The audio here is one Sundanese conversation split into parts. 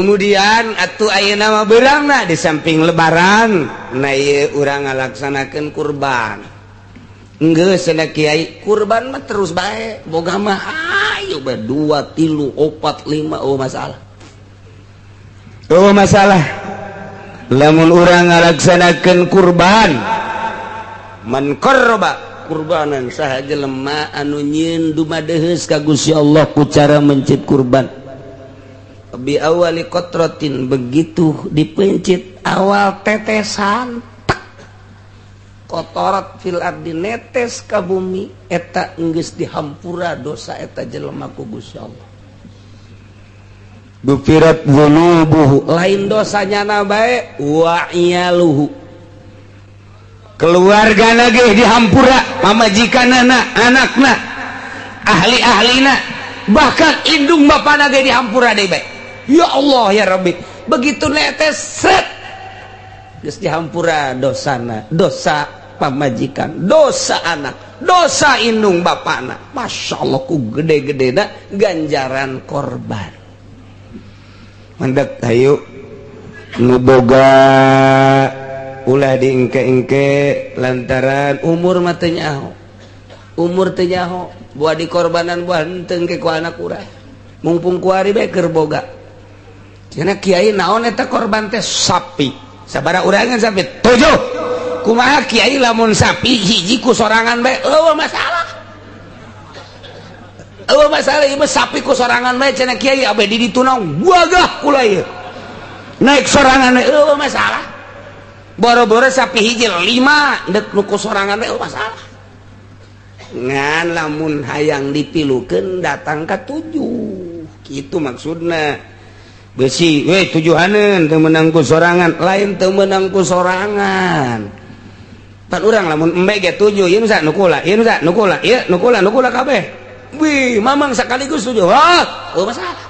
Kemudian atuh ayeuna mah beurangna di samping lebaran, nah ieu urang ngalaksanakeun kurban. Geus cenah kiai, kurban mah terus bae, boga mah ayo bae 2 3 4 5, oh masalah. Oh masalah. Lamun urang ngalaksanakeun kurban, man qarraba kurbanan, saha jelema anu nyieun dumadeheus ka Gusti Allah ku cara mencit kurban, bi awali qatratin, begitu dipencit awal tetesan tek qatarat fil ardi, netes ka bumi, eta enggeus dihampura dosa eta jelema ku Gusti Allah. Gufirat dzunubuhu, lain dosanya na bae, wa iyaluhu, keluarga lagi dihampura, pamajikanana, anakna, ahli-ahlina, bahkan indung bapana ge dihampura deui bae. Ya Allah ya Rabbi, begitu netes seret geus dihampura dosana, dosa pamajikan, dosa anak, dosa indung bapana. Masya Allah, ku gede-gedena ganjaran korban. Mandek hayu nu boga ulah diengke-engke, lantaran umur mah teu nyaho, umur teu nyaho. Buah dikorbanan buah henteu engke ku anak urang. Mumpung kuari bae keur boga. Cenah kiai, naon eta korban teh? Sapi. Sabaraha urangan sapi? 7. Kumaha kiai lamun sapi hiji ku sorangan bae? Eueuh masalah, eueuh masalah. Ieu sapi ku sorangan bae cenah kiai, abe di ditu naon wagah kula ieu naik sorangan bae, eueuh masalah. Boro-boro sapi hiji, 5 dek nu ku sorangan bae eueuh masalah. Ngan lamun hayang dipilukeun datang ka 7 kitu maksudna. Besi we tujuhaneun teu meunang ku sorangan, lain teu meunang ku sorangan. Pan urang lamun embe ge 7, ieu nu nu kula, ieu nu nu kula, ieu nu kula, nu kula kabeh. Wih, mamang sekaligus 7. Wah, eueuh masalah.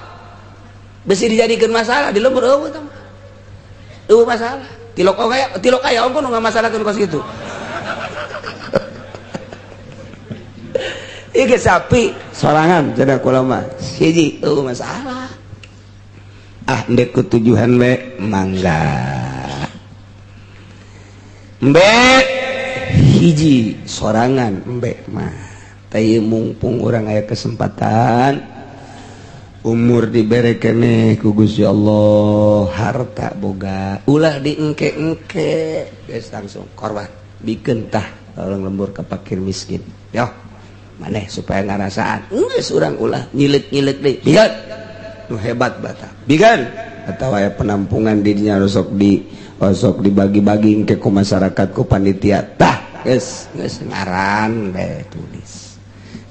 Besi dijadikeun masalah di lembur, eueuh tah. Eueuh masalah. Tilok aya, tilok aya ongko nu ngamasalahkeun kos kitu. Ieu ge sapi sorangan cenah kula mah. Hiji eueuh masalah. Ah, ndek ku tujuhan we mangga. Embe hiji sorangan embe mah. Tah mumpung urang aya kesempatan, umur dibere keneh ku Gusti Allah, harta boga, ulah diengke-engke, geus langsung korban. Bikeun tah tolong lembur ka fakir miskin. Yo, maneh supaya ngarasaan. Geus urang ulah nyileuk-nyileuk deui. Bikeun. Nu hebat bata. Bikeun atau aya penampungan di dinya sok di sok dibagi-bagi ke ku masyarakat ku panitia. Tah, geus geus ngaran bae tulis.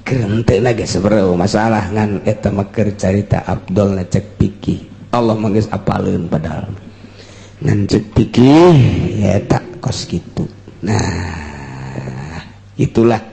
Kerenteuna ge seberapa masalah, ngan eta mah keur carita Abdul cek pikih. Allah mah geus apaleun padahal. Ngan cek pikih ya eta kos kitu. Nah, itulah.